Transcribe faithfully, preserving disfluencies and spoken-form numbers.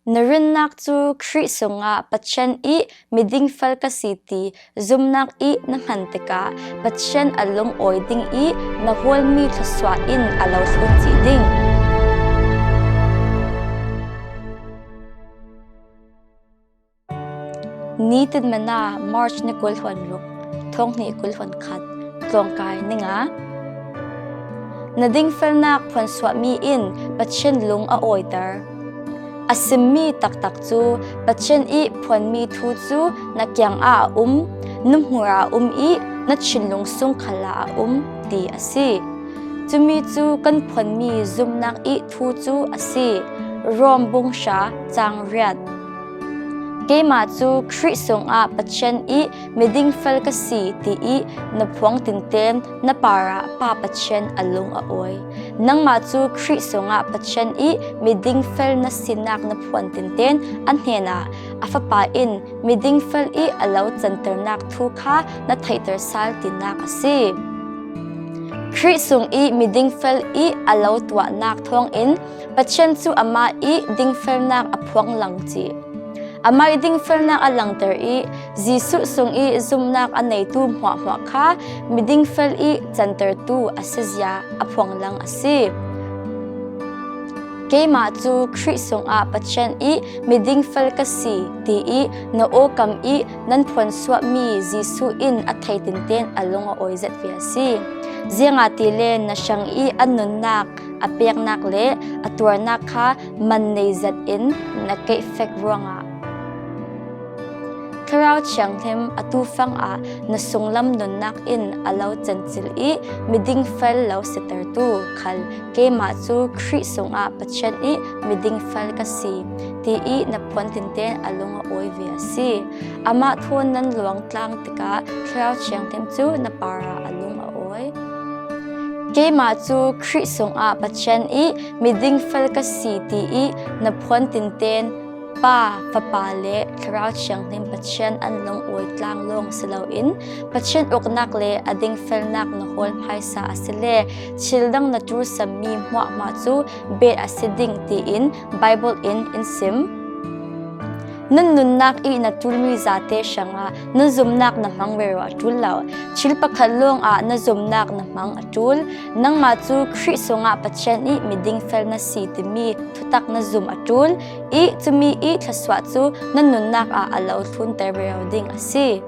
Na rinnak cu Khrih sungah Pathian i miding fel ka si ti zumnak i na hman tikah Pathian a lungawi ding i na hawlmi thluasuah in a lo thlun cih ding. Nitin mana March ni kul hluan ruk, thawng hnih kul hluan khat, tlawngkai ninga. Na dingfelnak phuansuahmi in Pathian lung a awiter. A simmi taktak cu Pathian i phuanmi thu cu na kiangah a um, na hmurah a um i na thinlung sung khalah a um ti a si. Cumi cu kan phuanmi zumnak i thu cu a si. Rom bung hra cang riat. Keimah cu Khrih sungah Pathian i miding fel ka si ti i na phuang tinten na parah Pa Pathian a lung a awi. Nangmah cu Khrih sungah Pathian i miding fel na sinak na phuan tinten a hnenah a Fapa in miding fel i a lo canternak thu kha na theihter sal tinak a si. Khrih sung i miding fel i a lo tuahnak thawngin Pathian cu amah i dingfelnak a phuang lang cih. Amah i dingfelnak a langter i Jesuh sung i zumnak a neitu hmuahhmuah kha miding fel i cantertu a sizia a phuang lang a si. Keimah cu Khrih sungah Pathian i miding fel ka si ti i na awkam i nan phuansuahmi Jesuh in a thei tinten a lung a awi zet ve a si. Ziangahtile na hrang i a nunnak, a peknak le a tuarnak kha man nei zet in na keih fek ruangah Thlarau Thianghlim a tufang ah na sunglam nunnak in a lo cancil i miding fel lo sitertu khal keimah cu Khrih sungah Pathian i miding fel ka si ti i na phuan tinten a lung a awi ve a si. Amah thawn nan luang tlang tikah Thlarau Thianghlim cu na parah a lung a awi. Keimah cu Khrih sungah Pathian i miding fel ka si ti i na phuan tinten Pa, Fapa le Thlarau Thianghlim Pathian an lungawi tlang lawng si loin Pathian uknak le a dingfelnak na hawl hmaisa a si le thil dang na ṭul sammi hmuahhmuah cu bet a si ding tiin Baibal in in sim. Na nunnak i na ṭulmi zate hrangah na zumnak na hmang rero a ṭul lo. Thil pakhat lawngah na zumnak na hmang a ṭul. Nangmah cu Khrih sungah Pathian i miding fel na si timi thutak na zum a ṭul i cumi i thluasuah cu na nunnak ah a lo thlunter rero ding a si.